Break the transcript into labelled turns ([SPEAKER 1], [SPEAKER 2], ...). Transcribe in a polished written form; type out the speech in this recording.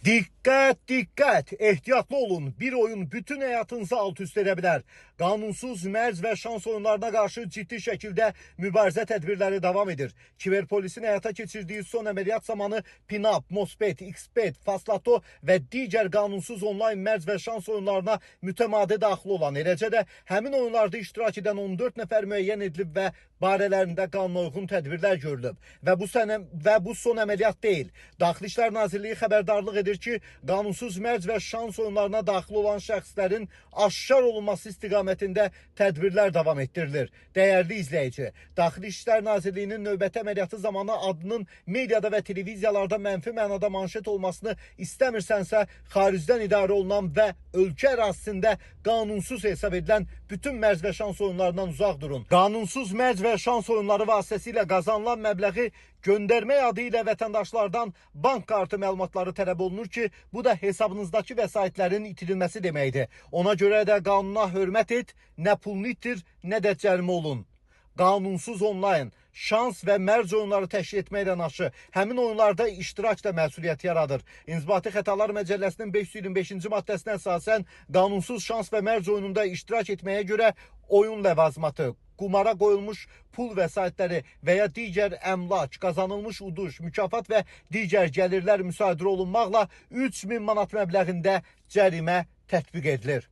[SPEAKER 1] Dikkat dikkat, ehtiyatlı olun. Bir oyun bütün həyatınızı alt üst edə bilər. Qanunsuz mərc və şans oyunlarına qarşı ciddi şəkildə mübarizə tədbirləri davam edir. Kiberpolisin həyata keçirdiyi son əməliyyat zamanı Pinap, Mosbet, Xbet, Faslato və digər qanunsuz onlayn mərc və şans oyunlarına mütəmadi daxil olan, eləcə də həmin oyunlarda iştirak edən 14 nəfər müəyyən edilib və barələrində qanunauyğun tədbirlər görülüb. Və bu son əməliyyat deyil. Daxili İşlər Nazirliyi xəbərdarlıq edir ki, qanunsuz mərc və şans oyunlarına daxil olan şəxslərin aşkar olunması istiqamətində tədbirlər davam etdirilir. Dəyərli izləyici, Daxili İşlər Nazirliyinin növbəti əməliyyatı zamanı adının mediada və televiziyalarda mənfi mənada manşet olmasını istəmirsənsə, xaricdən idarə olunan və ölkə ərazisində qanunsuz hesab edilən bütün mərc və şans oyunlarından uzaq durun. Qanunsuz mərc və şans oyunları vasitəsilə qazanılan məbləği göndərmək adı ilə vətəndaşlardan bank kartı məlumatları tələb olunur ki, bu da hesabınızdakı vəsaitlərin itirilməsi deməkdir. Ona görə də qanuna hörmət et, nə pulunu itir, nə də cərimə olun. Qanunsuz onlayn şans və mərc oyunları təşkil etməklə yanaşı, həmin oyunlarda iştirak da məsuliyyət yaradır. İnzibati Xətalar Məcəlləsinin 525-ci maddəsinə əsasən qanunsuz şans və mərc oyununda iştirak etməyə görə oyun ləvazimatı, qumara qoyulmuş pul vəsaitləri və ya digər əmlak, qazanılmış uduş, mükafat və digər gəlirlər müsadirə olunmaqla 3000 manat məbləğində cərimə tətbiq edilir.